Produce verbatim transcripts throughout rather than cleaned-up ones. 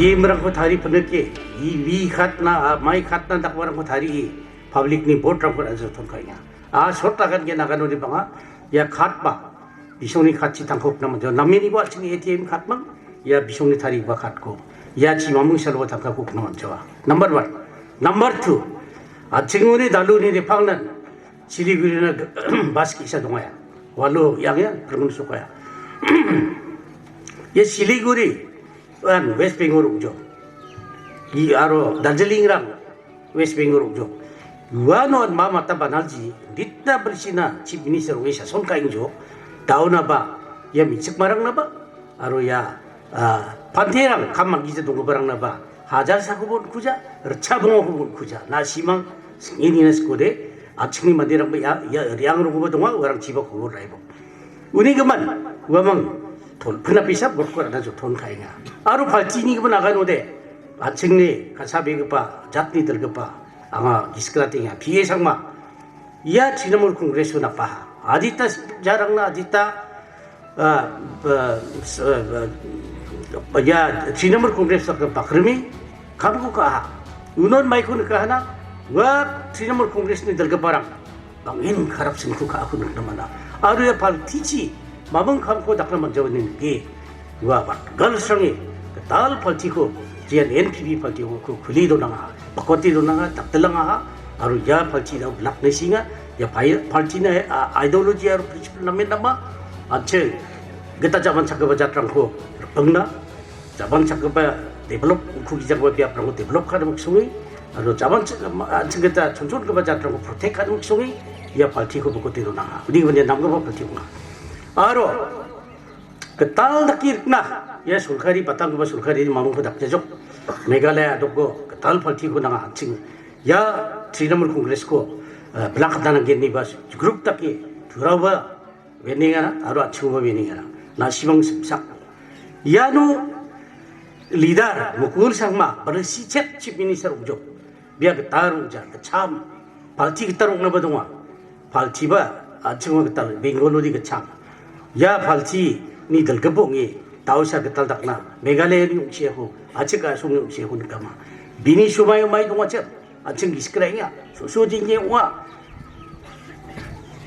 Imrangko tari peneke, i-, wi katna, a, mai katna dakbarangko tari, public ni vote rangko aja ton kainga. A, sot akan ke nagan uni banga, ya katba, bisongni katchi tangkok na manjo. Namini bo achini A T M katmang, ya bisongni tari ba katko. Ya chi mamung salo tangka kuk na manjo. Number one. Number two. Achinguni daluni repangnan, Siliguri na bas kisa dongaya. Walo yang ya, pergun sukaya. Ya Siliguri, an West Bengal ungjo. I aro Darjeeling rang West Bengal ungjo. Uano an Mamata Banerjee, ditna bersina Chief Minister ungesa son kaingjo. Dauna ba, ya michik marang na ba, aro ya, ah, panterang kam magija dongbarang na ba. Hajar sakubo kuja, recha bongo kubo kuja. Na simang, singini na skode, achini manderang ba ya, ya riang rogo ba donga, orang chiba kubo raibo. Uni gimin, uamang, tol, pena pisa, bot ko rana joton kainga. Aro palchi ni gimin agan ode, achingni, kasabe gipa, jatni dal gipa, anga giskra tinga, P A Sangma. Ia Trinamool Congress-o napaha. Adita jarangna adita, ah, ah, s-, ah, ah, ia Trinamool Congress-o bakrimi kamko ka·aha. Unon maiko nikahana, ua Trinamool Congress-ni dalgiparang bang·en corruption-ko ka·ako nikna man·a. Aro ia party-chi mamung kamko dakna man·jawanini ge, ua Bharat Girls-rangni gital party-ko, G N N P P party-ko ku-, kuli donangaha, bakoti donangaha, dakdelangaha, aro ia party-na black-na singa, ia pai-, party-na, a, ideology aro principle namen nama, an·ching gita jaman chakgipa jatrangko ripengna, jaman chakgipa develop, ku gijagipa biaprangko develop ka·na miksonge, aro jaman ch-, an·ching gita chonchongipa jatrangko protect ka·na miksonge, ia party-ko bakoti donangaha. Uni gimin ia namgipa party ong·a. Aro gital dake rikna, ia sorkari, batanggipa sorkarini mamungko dakjajok. Meghalaya a·dokko gital party-ko nanga an·ching. Ia Trinamool Congress-ko, eh, black-na nanggen ineba group dake, Turaba wenengara, aro an·chingba wenengara. Na·simang simsak. Iano leader Mukul Sangma, barisi chet Chief Minister ong·jok. Bia gital ong·ja, gitcham. Party gital ong·naba donga. Party-ba, an·chingba gital, Bengalori gitcham. Ia party-ni dilgipa ong·e, dausa gital dakna, Meghalaya-ni ong·siako, a·chik a·songni ong·siako nikama. Bini somoio mai dongachim, an·ching gisik ra·enga, so·so jenge ong·a.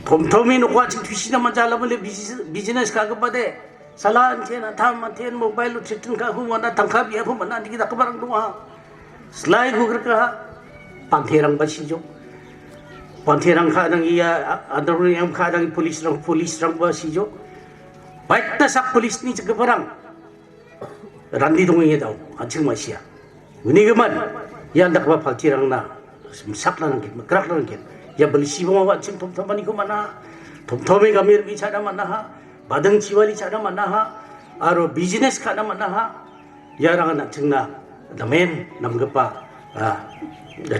Tomtomi noko an·ching tuisina man·ja, alamale business, business ka·gipade. Sala an·ching, an·tam an·ching mobile-o threaten ka·ako man·a, tangka bi·ako man·a, nigi dakgiparang donga. Silai gugrikaha, panterangba sijok. Panterang ka·nangi ia, a-, underground ka·nangi police-rang, police-rangba sijok. Baita sak police-ni jikgiparang. Randi dongenga dao, an·ching ma·sia. Uni gimin, ian dakgipa party-rangna, simsakna nanggen, mikrakna nanggen. Ia bilsi bonga an·ching tomtomaniko man·a, tomtome gamer bi cha·na man·aha, bading chiwali cha·na man·aha, aro business ka·na man·aha. Iarang an·chingna namen namgipa, ah,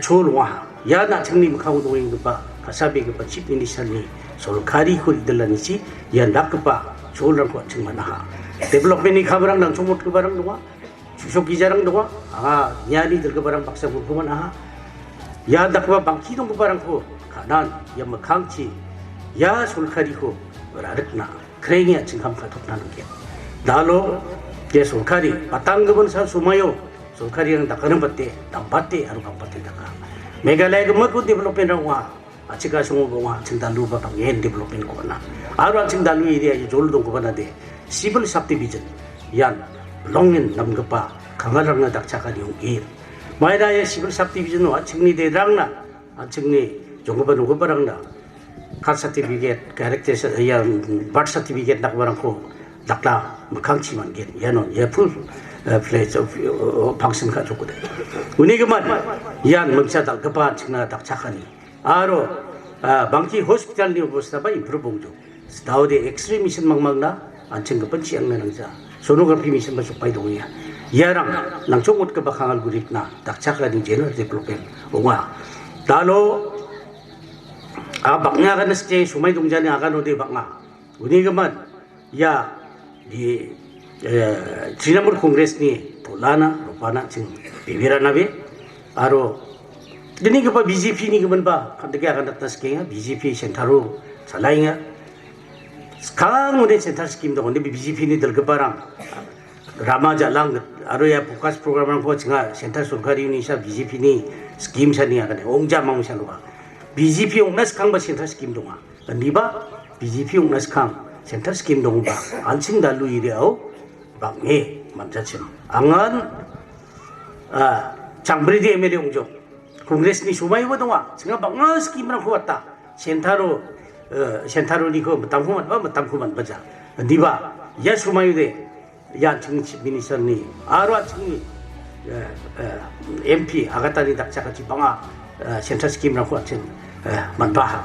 chol ong·aha. Ia an·chingni mikkango dongenggipa, ka·sabegipa Chief Minister-ni sorkariko ridilanichi, ia dakgipa cholrangko an·ching man·aha. Development-ni kamrang nangchongmotgiparang donga, chusok gijarang donga, anga niani dilgiparang baksa gurkuman aha. Ia dakgipa bangki donggiparangko ka·nan, ia mikkangchi, ia sorkariko ra·rikna krenge an·ching kam ka·tokna nanggen. Dalo, ia sorkari, batanggimin sal somoio, sorkari yang dakana bate, dambate, aro gambate daka. Meghalaya gimikon development rang ong·a, a·chik a·songo ong·a, an·ching daluba bang·en development ko·ana. Aro an·ching dalu area ia jol donggipa nade, civil subdivision, ian bilongen namgipa kangalrangna dakchakani ong·gen. Maina ia civil subdivision-o an·chingni derangna, an·chingni jonggipa nonggiparangna, caste certificate, character cer-, ia, birth certificate dakgiparangko dakna mikkangchi man·gen. Iano ia full, eh, fledged of, eh, function ka·jokode. Uni gimin, ian mingsa dal·gipa an·chingna dakchakani. Aro, ah, bangki hospital-ni obostaba improve ong·jok. Daode X-ray machine mangmangna an·ching gipin chiangna nangja. Sonography machine-ba jokbae dongenga. Iarang nangchongmotgipa Kangalgurikna dakchakani general development ong·a. Dalo, a, bang·a agana sike somoi dongjani aganode bang·a. Uni gimin, ia, di, eh, Trinamool Congress-ni tolana, ropana an·ching bebera nabe. Aro, dinigipa B J P-ni giminba, kandike aganatna sikenga, B J P center-o chalaenga. Skang ode center scheme dong·ode B J P-ni dilgiparang. Rama Jalang aro ia focus programrangko chinga center sorkari unisa B J P ni scheme sani agane ongja mangsa loba. B J P ongna skangba center scheme donga. Indiba B J P ongna skang center scheme dongba. An·ching dalu area-o bang·e manjachim. Angan, ah, changbridi M L A ongjok. Congress-ni somaioba donga. Chinga bang·a scheme-rangko wata. Sentaro, eh, Sentaro-niko mitamko man·ba, mitamko man·baja. Indiba, ia somaio de, ia an·chingni Chief Minister-ni, aro an·chingni, eh, eh, M P agatani dakchakatchi bang·a, eh, central scheme-rangko an·ching, eh, man·baha.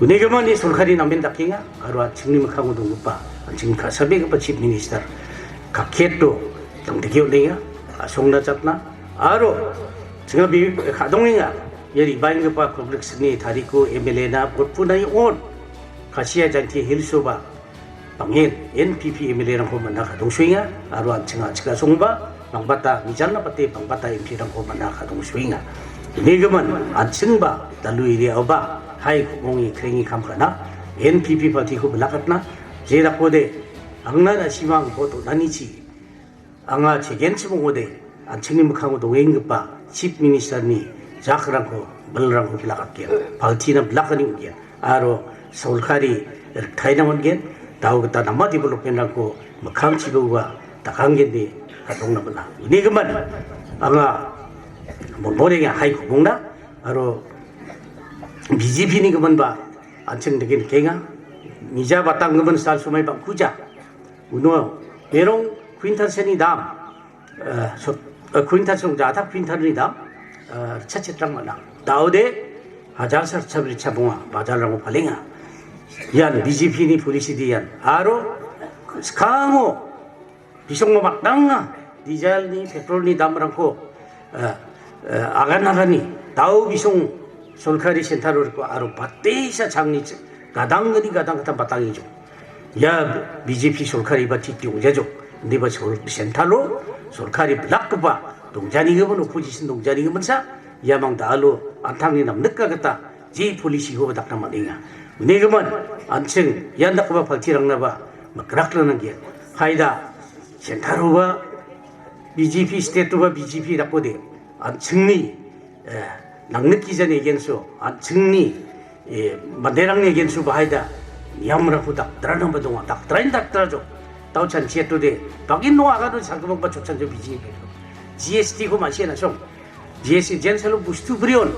Unigimin ia sorkari namen dakenga, aro an·chingni mikkango donggipa, an·chingni ka·sabegipa Chief Minister, kakketo, tangdike on·enga, asongna jatna, aro, chinga bi-, ka·dongenga, ia ribaenggipa Congress-ni tariko M L A-na vote punai on, Kasia Jaintia Hills-oba, bang·en N P P M L A-rangko man·a kadongsoenga, aro an·ching a·chik asongba, bangbata mijalna bate bangbata M P-rangko man·a kadongsoenga. Unigimin an·chingba dalu area-oba hai ku·monge krenge kam ka·na N P P party-ko bilakatna, jedakode angna na·simang vote on·anichi anga chegenchim ong·ode, an·chingni mikkango dongenggipa Chief Minister-ni jakrangko, bilrangko bilakatgen, party-na bilakani ong·gen, aro sorkari riktaina man·gen, dao gita nama development-rangko mikkangchiba ua dakanggende kadongna man·a. Unigimin anga mon·borenga hai ku·mongna, aro B J P-ni giminba an·ching dake nikenga. Mija batanggimin sal somai bang·kuja. Uno merong quintal seni dam, eh, so-, eh, quintal song jata quintal-ni dam, eh, richa chetrang man·a. Daode hajar sa richa bri chabonga, bajalrango palenga. Ian B J P-ni policy de ian. Aro skango bisongo matdanga diesel-ni, petrol-ni damrangko, eh, eh, agan agani dao bisong sorkari sentaro riko aro batesa changni ch-, gadanggni gadang gita batangijok. Ia B J P sorkariba titi ong·jajok. Indiba sol-, sentalo sorkari bilakgipa dongjanigimin, opposition dongjanigiminsa, iamang dalo an·tangni namnika gita je policy-koba dakna man·enga. Unigimin an·ching ian dakgipa party-rangnaba mikrakna nanggen. Haida sentaroba B J P, state-oba B J P dakode an·chingni, eh, nangnikgijani against-o, an·chingni, eh, manderangni against-o bahaida niamrangko dakdranaba donga. Dakdrain dakdrajok. Dao chanchiatode, bang·en no agado sangkabakba chotsanjo B J P. G S T-ko ma·sina song. G S T jensalo bostu brion.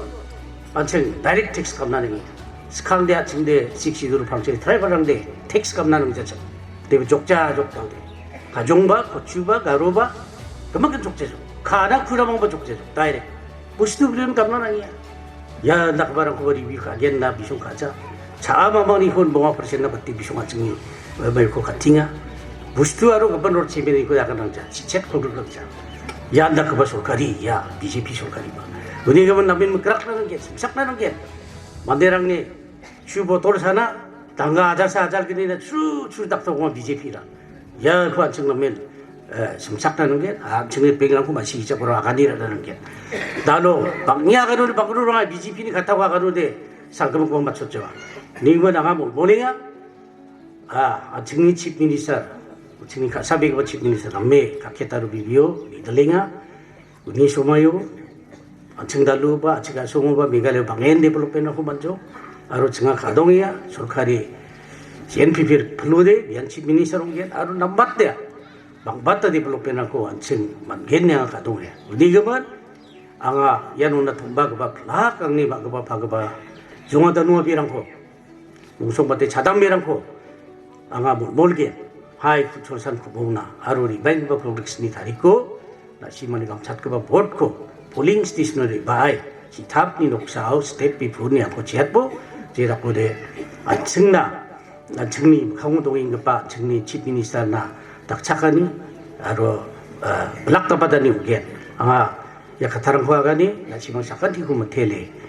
An·ching direct tax kamna nangi. Skangde a·chingde Sixth Schedule pangcheng tribe-rangde tax kamna nangjachak. Debe jokja jokdangde. Kajongba, Kochuba, Garoba, gimikan jokjajok. Kana kuramangba jokjajok. Direct. Bostu brion kamna nangia. Ia dakgiparangkoba review ka·gen na bisong ka·ja. Cha·a mamangnikon bonga persen-na bate bisong an·chingni, eh, maiko ka·tinga. Bostu aro gipin rod semeniko dakan rangja, chichet kolgrikrakja. Ia andakgipa sorkari, ia B J P sorkariba. Uni gimin namen mikrakna nanggen, simsakna nanggen. Manderangni chu botol sana, tangka hajar sa hajar gnina chu, chu daktokonga B J P-ra. Iako an·ching namen, eh, simsakna nanggen, an·chingni bank-rangko ma·sina aro agani ra·na nanggen. Dalo, bang·e agano, bang·e ranga B J P-ni katao aganode, sangkabakba matchotjawa. Ningba nanga mo-, molenga, ah, an·chingni Chief Minister, an·chingni ka·sabegipa Chief Minister, name, kaketaro bibio, bidalenga, Uni somaio, an·ching daluba, an·ching a·songoba, Meghalaya bang·en development-rangko man·jo. Aro chinga kadongenga, sorkari N P P pelode, ian Chief Minister ong·gen, aro nambatea, bangbata development-rangko an·ching man·gen ine anga kadongenga. Uni gimin, anga ianona tombagipa plak angni ma·gipa pagipa jonga danua birangko Mungsongbate chadamberangko anga molmolgen, hai ku-, cholsan ku·bongna aro ribaenggipa Congress-ni tariko, na·simani gangchatgipa vote-ko polling station-o re·bae, chitapni noksao step bipurni angko chiatbo, jerakode an·chingna, an·chingni mikkango dongenggipa an·chingni Chief Minister-na dakchakani aro, ah, bilakdapadani ong·gen. Anga ia kattarangko agane, na·simang sakantiko mitele.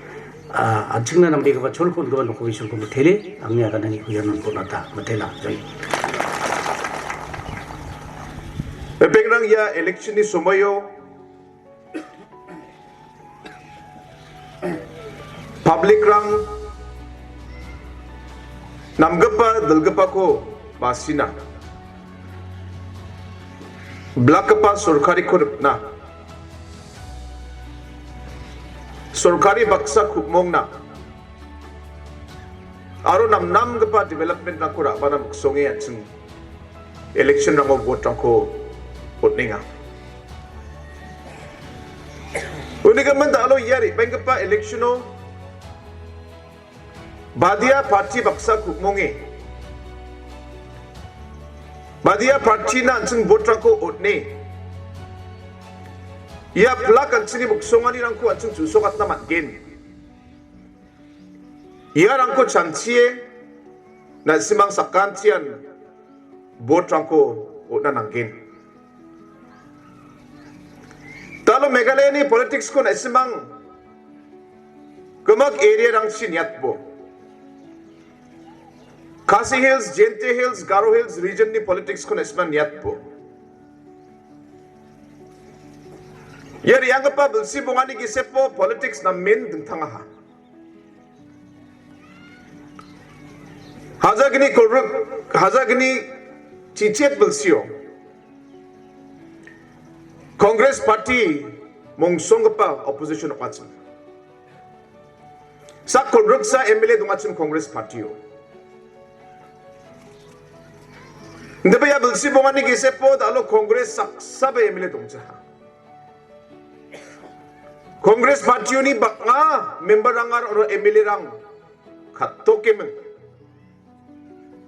Ah, an·chingna nambegipa cholko on·gipa nokni cholko mitele, angni aganani uianan bonata mitela. Jai. Ripengrang, ia election-ni somoio public-rang namgipa dilgipako basina. Blakgipa sorkariko rikna, sorkari baksa ku·mongna aro namnamgipa development-rangko ra·bana miksonge an·ching election-rango vote-rangko on·enga. Unigimin da·alo ia re·baenggipa election-o badia parti baksa ku·monge, badia parti-na an·ching vote-rangko on·e, ia plak an·chingni miksonganirangko an·ching chu·sokatna man·gen. Iarangko chanchie na·simang sakantian vote-rangko on·na nanggen. Talo Meghalayani politics-ko na·simang gimik area-rangchi niatbo. Khasi Hills, Jaintia Hills, Garo Hills region-ni politics-ko na·simang niatbo. Ia re·anggipa bilsi bongani gisepo politics namen dingtangaha. Hajalgni kolgrik, hajalgni chichet bilsio Congress Party mongsonggipa opposition ong·achim. Sak kolgriksa M L A dongachim Congress Party-o. Indiba ia bilsi bongani gisepo da·alo Congress saksaba M L A dongjaha. Congress Party-oni bang·a member-rang aro M L A-rang katokeming.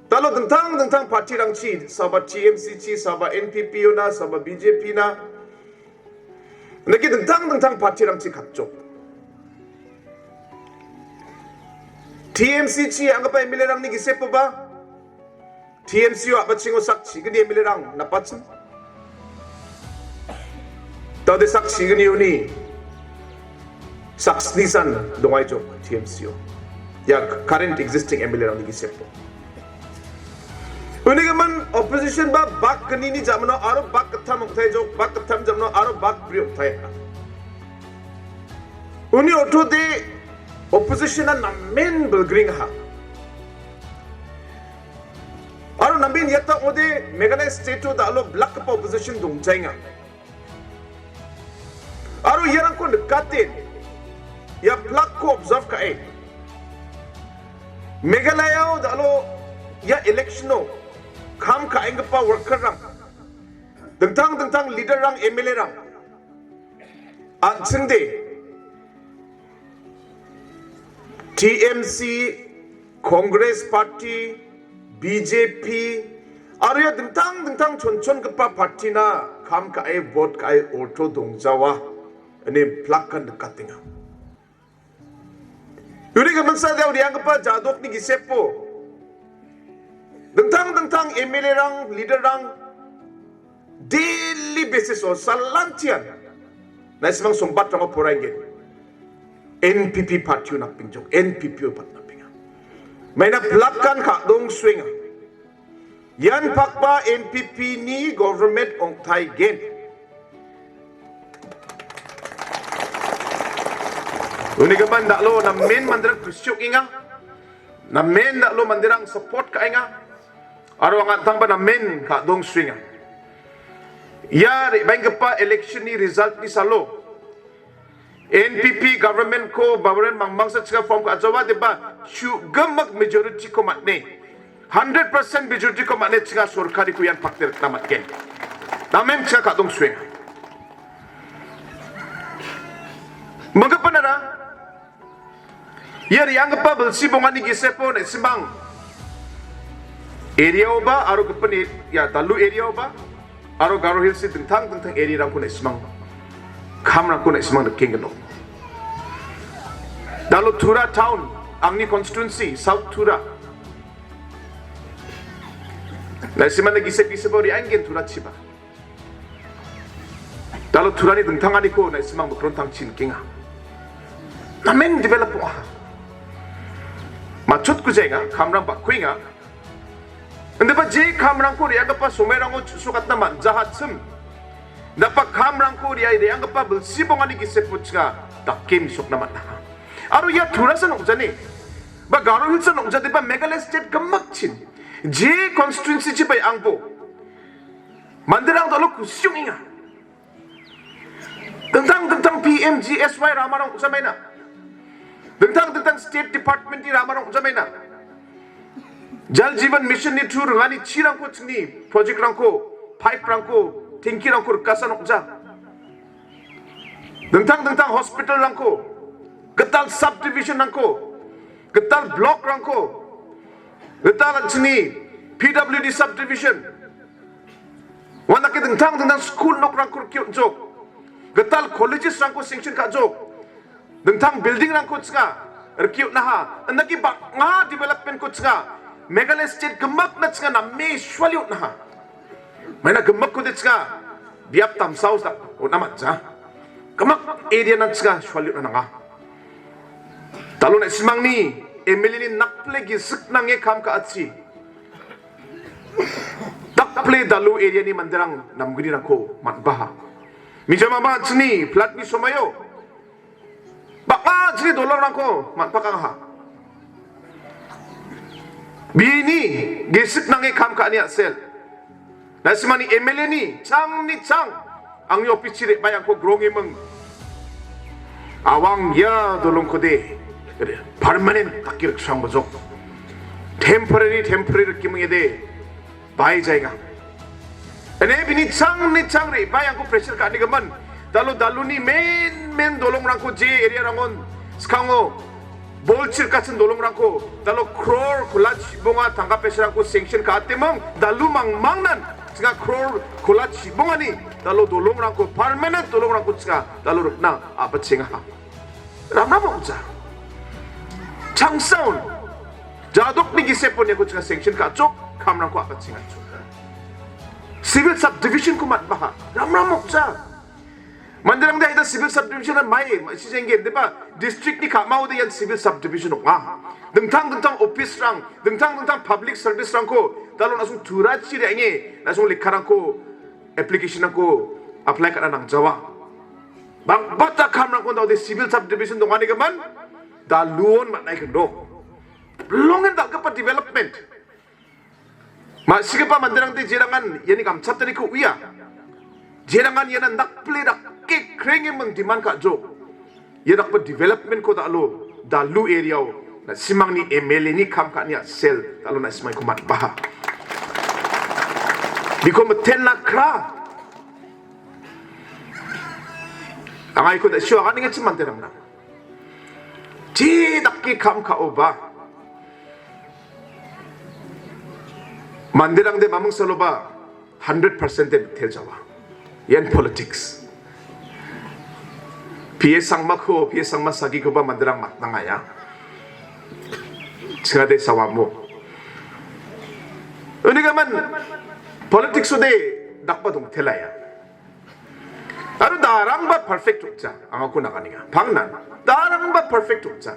Talo dingtang dingtang party-rangchi, saba T M C-chi, saba N P P-ona, saba B J P-na, naki dingtang dingtang party-rangchi katjok. T M C-chi anggipa M L A-rangni gisepoba, T M C-o a·bachengo sak chigni M L A-rang napachim. Taude sak chignioni sak snisan dongaijok T M C-o. Ia current existing M L A-rangni gisepo. Unigimin opposition-ba bak gnini jamano aro bak gittam ong·taijok, bak gittam jamano aro bak bri ong·taiha. Uni ortode opposition-a namen bilgringaha. Aro namen iata ong·ode Meghalaya state-o da·alo blakgipa opposition dongjaenga. Aro iarangko nikate, ia plak-ko observe ka·e, Meghalaya-o da·alo ia election-o kam ka·enggipa worker-rang, dingtang dingtang leader-rang, M L A-rang, an·chingde T M C, Congress Party, B J P, aro ia dingtang dingtang chonchongipa party-na kam ka·e, vote ka·e, orto dongjawa ine plak-an nikatenga. Uni giminsa dia re·anggipa jadokni gisepo dingtang dingtang M L A-rang, leader-rang, daily basis-o salantian na·simang songbatrango poraengen. N P P party-o napingjok, N P P-o pat napinga. Maina plak-an ka·dongsuenga. Ian pakba N P P-ni government ong·taigen. Unigimin da·lo namen manderang kusi ong·enga. Namen da·lo manderang support ka·enga. Aro anga an·tangba namen ka·dongsuenga. Ia re·baenggipa election-ni result-ni salo N P P government-ko babaran mangmangsa chinga form ka·jawa deba chu·gimik majority-ko man·e, hundred percent majority-ko man·e chinga sorkariko ian pakte rikna man·gen. Namen chinga ka·dongsuenga. Manggipanara, ia re·anggipa bilsi bongani gisepo na·simang area-oba aro gipin e-, ia Dalu area-oba aro Garo Hills-ni dingtang dingtang area-rangko na·simang kamrangko na·simang nikenggipa. Dalu Tura town, angni constituency, South Tura. Na·simangna gisep gisepo re·anggen Turachiba. Dalu Turani dingtanganiko na·simang mikrontangchi nikenga. Namen develop ong·aha. Matchotkujaenga, kamrang bakkuenga. Indiba je kamrangko re·anggipa somairango chu·sokatna man·jahachim. Dapa kamrangko re·ai re·anggipa bilsi bongani gisepo chinga dake mesokna man·aha. Aro ia Turasan ong·jani, ba Garo Hills-san ong·jani, ba Meghalaya state gimikchin. Je constituency-chi bai angbo Manderang dalo kusi ong·enga. Dingtang dingtang P M G S Y ramarang ong·jamaina. Dingtang dingtang State Department-ni ramarang ong·jamaina. Jal Jeevan Mission-ni through ringani chirangko chingni project-rangko, pipe-rangko, tengki-rangko rikasan ong·ja. Dingtang dingtang hospital-rangko, gital subdivision-rangko, gital block-rangko, gital an·chingni P W D subdivision, uandake dingtang dingtang skul nokrangko rikki on·jok, gital colleges-rangko sanction ka·jok, dingtang building-rangko chinga rikki on·aha, indake bang·a development-ko chinga Meghalaya state gimikna chinga name suali on·aha. Maina gimikkode chinga biap damsao sak on·a man·ja. Gimik area-na chinga suali on·a nanga. Dalo na·simangni M L A-ni nakple gisik nange kam ka·achi. Dakple dalo area-ni manderang namgnirangko man·baha. Mijamaba an·chingni flood-ni somoio bang·a an·chingni dolongrangko man·pakangaha. Bini gisik nange kam ka·ani a·sel. Na·simangni M L A-ni changni chang angni office-chi re·baengako grongeming. Awang ia dolongkode permanent dake riksrangbajok. Temporary, temporary rikiming ede bai jaiga. Ine bini changni chang re·baengako pressure ka·ani gimin. Dalo daloni main, main dolongrangko je area-rangon skango bol chirkachin dolongrangko dalo crore kola chibonga tangka paisarangko sanction ka·ateming, dalo mangmangnan chinga crore kola chibongani dalo dolongrangko, permanent dolongrangko chinga dalo rikna a·bachengaha. Ramrama ong·ja. Changsaon jadokni gisepon iako chinga sanction ka·achok, kamrangko a·bachengachok. Civil subdivision-ko man·baha. Ramrama ong·ja. Manderangde aida civil subdivision-an mai, mai sijenggen, deba district-ni ka·maode ian civil subdivision ong·a. Dingtang dingtang office-rang, dingtang dingtang public service-rangko dalo na·song turachi re·ange, na·song lekkarangko, application-rangko apply ka·na nangjawa. Bang·bata kamrangko daode civil subdivision donganigimin, daluon man·ai kendok. Bilongen dal·gipa development. Ma·sigipa manderangde jerangan iani gamchataniko uia. Jerangan iana nakple dake krengeming demand ka·jok. Ia dakgipa development-ko dalo, dalu area-o, na·simangni M L A-ni kam ka·ani a·sel, dalo na·simangko man·baha. Biko miten nakra. Anga iko da-, sio aganengachim manderangna. Je dake kam ka·oba. Manderangde maming saloba hundred percent de mitel jawa. Ian politics. P A Sangmako, P A Sangma sagikoba manderang matnangaya. Chingade sawamo. Unigaman politics-ode dakba dongtelaya. Aro darangba perfect ong·ja, angako naganenga. Pangnan, darangba perfect ong·ja.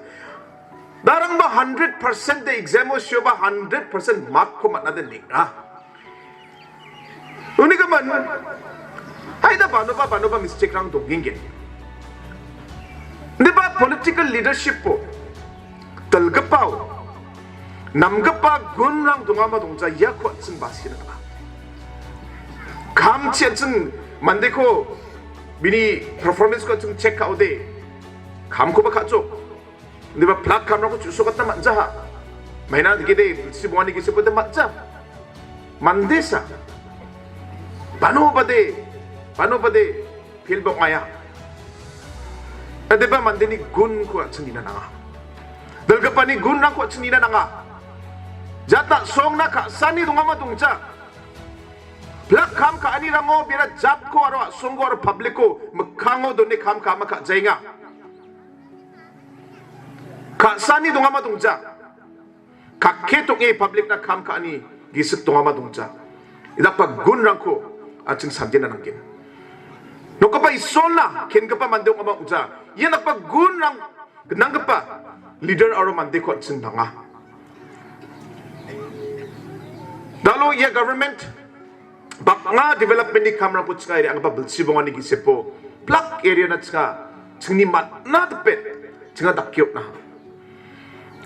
Darangba hundred percent de exam-o sioba hundred percent mark-ko man·na de neng·a. Unigimin, aida banoba, banoba mistake-rang dongenggen. Indiba political leadership-o, dal·gipao, namgipa gunrang dongama dongja iako an·ching basina nang·a. Kamchi an·ching mandeko bini performance-ko an·ching check ka·ode, kamkoba ka·jok. Indiba plak kamrangko chu·sokatna man·jaha. Maina dikede, si bongani gisepode man·ja. Mandesa. Bano bade, bano bade, pilbok maya. Adeba mandeni gunko an·ching nina nanga. Dal·gipani gunrangko an·ching nina nanga. Jatna songna ka·sani dongama dongja. Plak kam ka·anirango bera japko aro a·songko aro public-ko mikkango done kam ka·ama ka·jaenga. Ka·sani dongama dongja. Kake tong·e public-na kam ka·ani gisik dongama dongja. Idakba gunrangko an·ching sandena nanggen. Nokgipa Isolna kengipa mande ong·ama ong·ja. Ia dakba gunrang gnanggipa leader aro mandeko an·ching nanga. Dalo ia government bang·a development-ni kamrangko chinga ere anggipa bilsi bongani gisepo plak area-na chinga chingni matna dipet chinga dake on·aha.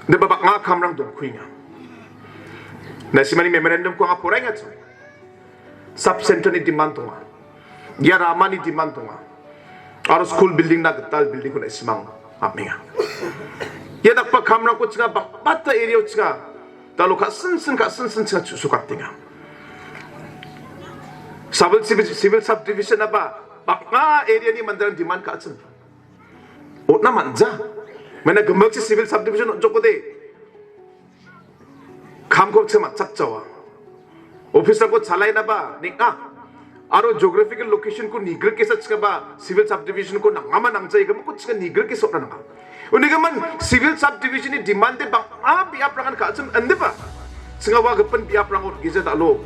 Indiba bang·a kamrang dongkuenga. Na·simani memorandum-ko anga poraengacha. Sub center-ni demand donga. Ia ramani demand donga. Aro skul building-na gital building-ko na·simang amenga. Ia dakgipa kamrangko chinga bakbata area-o chinga. Da·alo ka·sinsin, ka·sinsin chinga chu·sokatenga. Civil, civil, civil subdivision-naba bang·a area-ni manderang demand ka·achim. On·na man·ja. Maina gimikchi civil subdivision on·jokode. Kamko chinga man·chakjawa. Office-rangko chalainaba neng·a. Aro geographical location-ko nigrikesa chingaba civil subdivision-ko nangama nangja ia gimikko chinga nigrikesa on·na nanga. Unigimin civil subdivision-ni demand-de bang·a biaprangan ka·achim indiba. Chinga ua gipin biaprango on·gija da·alo.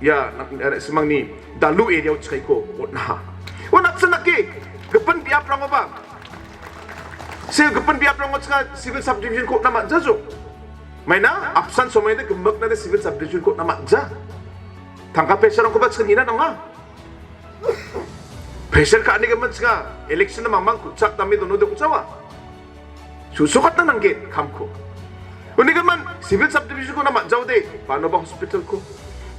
Ia, na-, na-, na·simangni Dalu area-o chikaiko on·aha. Ua napsan dake gipin biaprangoba Se gipin biaprango chinga civil subdivision-ko on·na man·jajo. Maina apsan somoide gimiknade civil subdivision-ko on·na man·ja. Tangka pressure-rangkoba chinga nina nanga. Pressure ka·anigimin chinga election-na mangmang ku·chak dame donode ong·jawa. Chu·sokatna nanggen kamko. Unigimin civil subdivision-ko on·na man·jaode, banoba hospital-ko,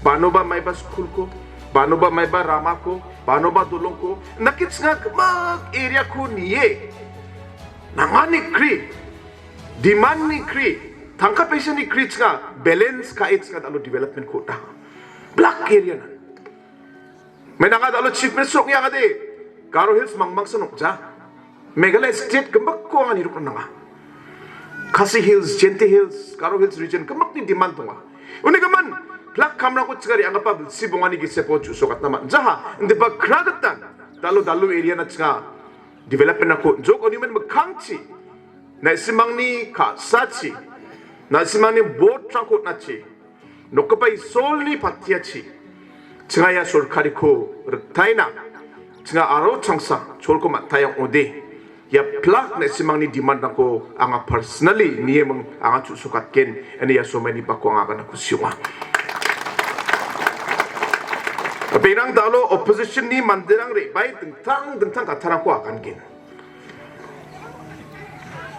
banoba maiba school-ko, banoba maiba ramako, banoba dolongko, indake chinga gimik area-ko nie. Nangani kri, demand-ni kri, tangka paisa-ni kri chinga balance ka·e chinga da·alo development-ko on·a. Black area-na. Maina anga da·alo Chief Minister ong·e agade, Garo Hills mangmangsa nokja. Meghalaya state gimikko anga nirokna nanga. Khasi Hills, Jaintia Hills, Garo Hills region gimikni demand donga. Unigimin, plak kamrangko chingari anggipa bilsi bongani gisepo chu·sokatna man·jaha. Indiba kragitan, da·alo Dalu area-na chinga development-rangko on·jok, unigimin mikkangchi, na·simangni ka·sachi, na·simangni vote-rangko on·achi, nokgipa Isolni patiachi, chinga ia sorkariko riktaina, chinga aro changsa cholko man·taia ong·ode, ia plak na·simangni demand-rangko anga personally nieming anga chu·sokatgen, ine ia somaini bako anga agana kusi ong·a. Benang da·alo opposition-ni manderang re·bae dingtang dingtang kattarangko agangen.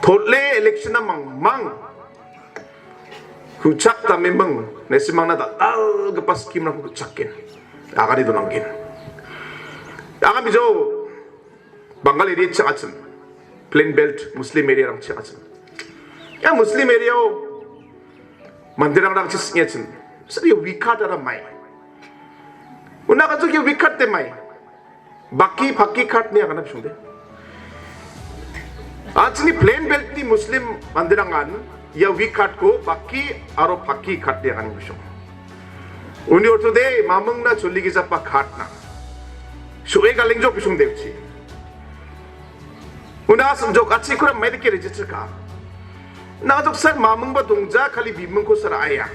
Tole election-na mangmang ku·chak dameming, na·simangna dal·dalgipa scheme-rangko ku·chaken. Agane donangen. Anga bijou Bengal area chakachim. Plain belt Muslim area-rang chakachim. Ia Muslim area-o manderang rangchi sing·achim. Sari weak heart-ara mai. Una ka·chok ia weak heart-de mai. Baki, paki heart-ni agana bisongde. An·chingni plain belt-ni Muslim manderangan ia weak heart-ko baki aro paki heart-ni agana bisong. Uni ortode mamingna choligijapa heart-na. So·e galengjok bisongde uchi. Una asongjok, achi kura maidake register ka. Na·a jok sir, mamingba dongja, kali bimingko sir aia.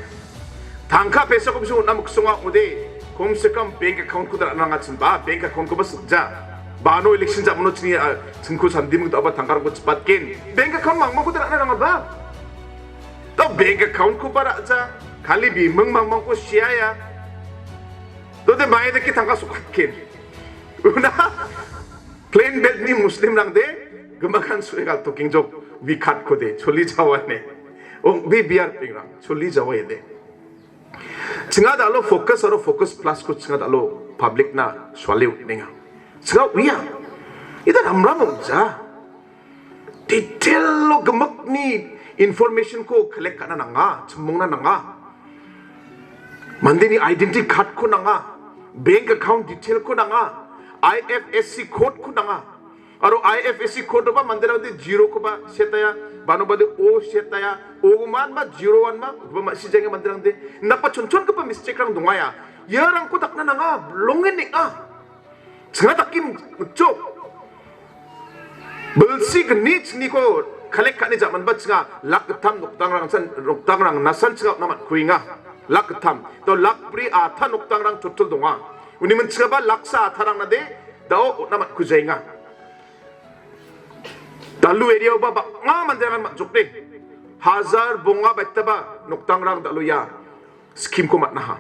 Tangka paisako bising on·na miksonga ong·ode, kom se kom bank account-ko dal·na nangachimba, bank account-koba sikja. Bano election jamano chini, ah, chingko sandiming do·aba tangkarangko chipatgen. Bank account mangmangko dal·na nangaba. To bank account-koba ra·ja, kali biming mangmangko siaia. Dode maidake tangka sokatgen. Una Plain belt-ni Muslim-rangde, gimikan so·e galtokengjok, weak heart-kode, choli jawane. Ong·bi biar pengrang, choli jawaide. Chinga dal·o focus aro focus plus-ko chinga dal·o public-na suale on·enga. Chinga uia. Ida ramram ong·ja. Detail-o gimikni information-ko collect ka·na nanga, chimongna nanga. Mandeni identity card-ko nanga, bank account detail-ko nanga, I F S C code-ko nanga. Aro I F S C code-oba manderangde zero-koba setaia, banobade O setaia, O man ma zero one ma, uba ma sijaenga manderangde. Napa chonchongipa mistake-rang dongaia. Iarangko dakna nanga, longe neng·a. Chinga dakim mitchok. Bilsi gni chiniko collect ka·ni jamanba chinga lak gittam nokdangrangsan, nokdangrang nasan chinga on·na man·kuenga. Lak gittam. To lak bri atha nokdangrang total donga. Uni minchingaba laksa atharangnade da·o on·na man·kujaenga. Dalu area-oba bang·a manderangan man·jokde. Hajar bonga baitaba nokdangrang dalu ia scheme-ko man·aha.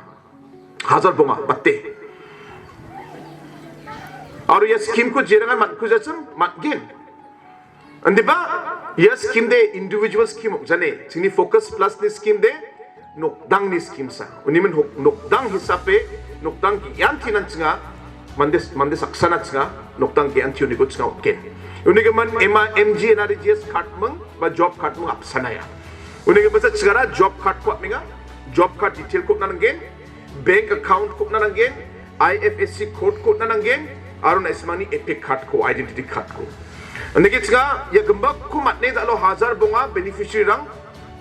Hajar bonga, bate. Aro ia scheme-ko jerangan man·kujachim, man·gen. Indiba, ia scheme de individual scheme ong·jane. Chingni Focus Plus-ni scheme de, nokdangni skimsa. Unigimin hok-, nokdang hisape, nokdang ge·antinan chinga, mande, mande saksana chinga, nokdang ge·anti uniko chinga otgen. Unigimin ema M G N R E G S card ming, ba job card ming apsanaya. Unigimin sa chigara job card ko apmenga, job card detail ko nanggen, bank account ko nanggen, I F S C code ko nanggen, aro na·simangni EPIC card ko, identity card ko. Nanggen chinga, ia gimbakko matne dalo hajar bonga beneficiary rang,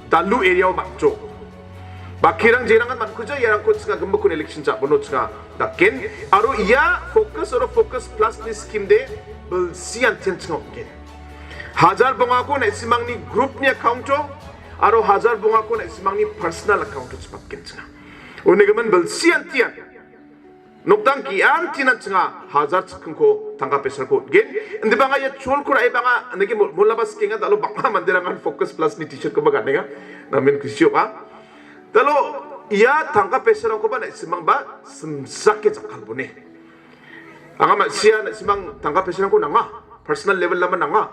dalu area o matjo. Bakirang jerangan matkuja, iarangko chinga gimbakon election jabono chinga daken. Aro ia focus aro focus plus ni scheme de bilsi antian chinga otgen. Hajar bongako na·simangni group ni account o, aro hajar bongako na·simangni personal account o chipatgen chinga. Unigimin bilsi antian. Nokdang ge·antinan chinga hajar chikkingko tangka pesarangko otgen. Indibanga ia cholko ra·e banga neke mo-, molaba sikenga dalo bang·a manderangan focus plus ni t-shirt koba ganenga. Namen kusi ong·a. Dalo ia tangka pesarangkoba na·simangba simsake jakkalbone. Anga ma·sia na·simang tangka pesarangko nanga. Personal level lama nanga.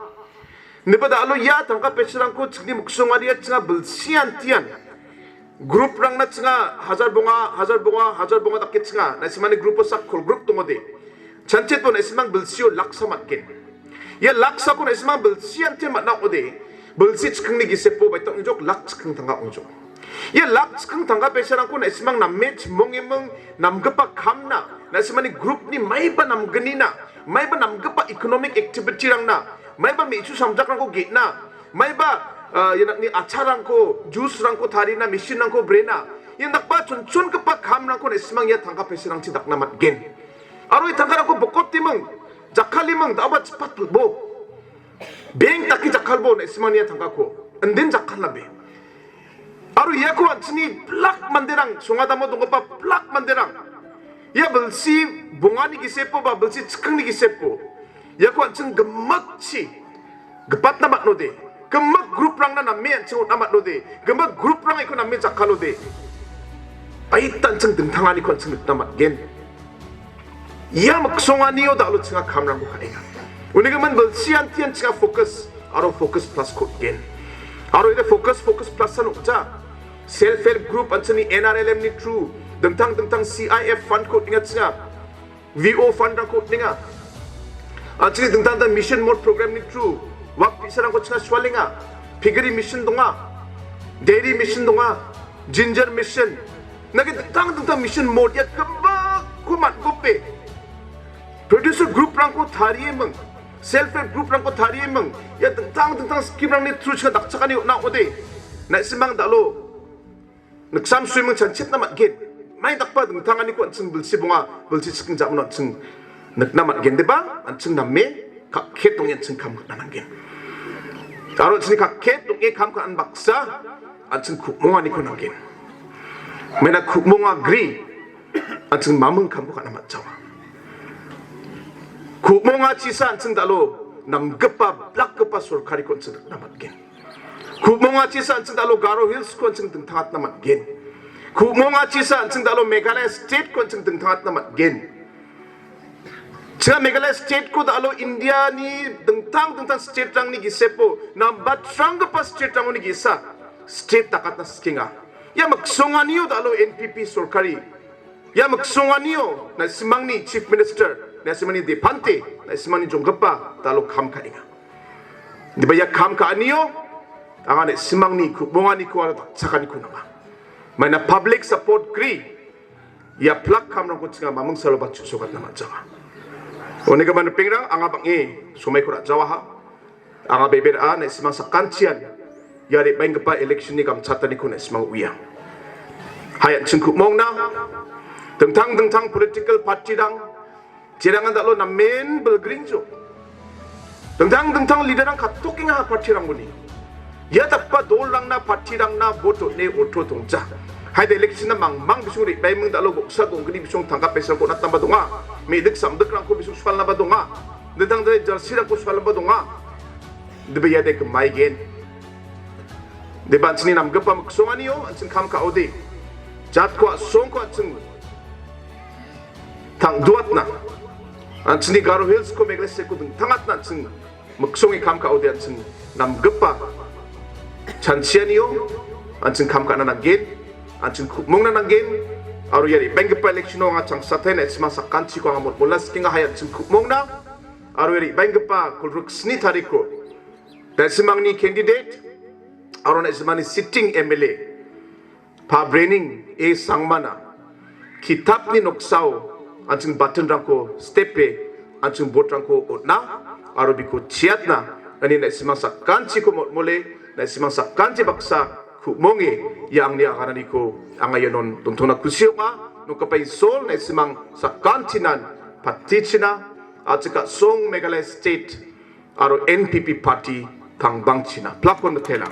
Niba dalo ia tangka pesarangko chingni miksongaria chinga bilsi antian. Group rangna chinga hajar bonga, hajar bonga, hajar bonga dake chinga. Na·simani group o sak call group dongode. Chanchetbo na·simang bilsio laksa matgen. Ia laksako na·simang bilsi antian matna ong·ode. Bilsi chikkingni gisepo baita ongjok lak chikking tangka ongjok. Ia lak chikking tangka pesarangko na·simang name chimong eming namgipa kamna, na·simani group ni maiba namgnina, maiba namgipa economic activity rangna, maiba me·su samjakrangko ge·na, maiba, ah, ia nakni acharangko, juice rangko tarina, machine rangko brena, ia nakba chonchongipa kamrangko na·simang ia tangka pesarangchi dakna matgen. Aro ia tangkarangko bokotiming, jakkaliming, da·aba chipat bo. Bank dake jakkalbo na·simangni ia tangkako. Indin jakkalna be. Aro iako an·chingni blak manderang, songadamo donggipa blak manderang. Ia bilsi bongani gisepo ba bilsi chikkingni gisepo. Iako an·ching gimikchi gipatna man·ode. Gimik group rangna name an·ching on·na man·ode. Gimik group rang iako name jakkalode. Baita an·ching dingtanganiko an·ching nikna man·gen. Ia miksonganio dalo chinga kamrangko ka·enga. Unigimin bilsi antian chinga focus aro focus plus ko on·gen. Aro ide focus, focus plus san ong·ja. Self help group an·chingni N R L M ni through, dingtang dingtang C I F fund ko on·enga chinga. V O fund rangko on·enga. An·chingni dingtang dingtang mission mode program ni through, wak bi·sarangko chinga sualenga. Piggery mission donga. Dairy mission donga. Ginger mission. Nake dingtang dingtang mission mode ia gimikko man·gope. Producer group rangko tarieming. Self help group rangko tarieming. Ia dingtang dingtang scheme rangni through chinga dakchakani on·a ong·ode. Na·simang dalo. Niksam suiming chanchetna man·gen. Mai dakba dingtanganiko an·ching bilsi bonga, bilsi chiking ja·mano an·ching nikna man·gen deba, an·ching name kakket ong·e an·ching kam ka·na nanggen. Aro an·chingni kakket ong·e kam ka·na baksa, an·ching ku·monganiko nanggen. Mena ku·monga gri, an·ching maming kamko ka·na man·jawa. Ku·mongachisa an·ching dalo namgipa, blakgipa sorkariko an·ching nikna man·gen. Ku·mongachisa an·ching dalo Garo Hills-ko an·ching dingtangatna man·gen. Ku·mongachisa an·ching dalo Meghalaya State-ko an·ching dingtangatna man·gen. Chinga Meghalaya State-ko dalo India-ni dingtang dingtang state-rangni gisepo nambatranggipa state-rangoni ge·sa state dakatna sikenga. Ia miksonganio dalo N P P sorkari. Ia miksonganio na·simangni Chief Minister, na·simangni Depante, na·simangni jonggipa dalo kam ka·enga. Diba ia kam ka·anio anga na·simangni ku·monganiko aro dakchakaniko nanga. Maina public support gri, ia plak kamrangko chinga maming salo ba chu·sogatna man·jawa. Unigimin ripengrang, anga bang·e somaiko ra·jawaha. Anga bebe ra·a, na·simang sakantian ia re·baenggipa election-ni gamchataniko na·simang uia. Hai an·ching ku·mongna, dingtang dingtang political party-rang, jerangan dalo namen bilgringjo. Dingtang dingtang leader-rang kattokenga ha party-ranggoni. Ia dakgipa dolrangna, party-rangna vote on·e oto dongja. Haida election-na mangmang bisong re·baiming dalo goksa gonggni bisong tangka paisarangko on·atnaba donga. Me·dik samdikrangko bisong sualnaba donga. Dingtang dingtang jersey-rangko sualnaba donga. Diba iade gimaigen. Diba an·chingni namgipa miksonganio an·ching kam ka·ode. Jatko a·songko an·ching tangduatna. An·chingni Garo Hills-ko Meghalaya State-ko dingtangatna an·ching miksonge kam ka·ode an·ching namgipa chanchianio an·ching kam ka·na nanggen. an·ching ku·mongna nanggen. Aro ia re·baenggipa election-o anga changsaten na·simang sakantiko anga motmolna sikenga, hai an·ching ku·mongna. Aro ia re·baenggipa kolgrik sni tariko na·simangni candidate aro na·simangni sitting M L A Pabrening A Sangmana kitapni noksao an·ching button-rangko stepe an·ching vote-rangko on·a aro biko chiatna, ani na·simang sakantiko motmole, na·simang sakanti baksa ku·monge ia angni agananiko anga ianon dontongna kusi ong·a. Nokgipa Isol, na·simang sakantinan patichina, a·chik a·song Meghalaya State aro N P P party tangbangchina. Plakon mitela.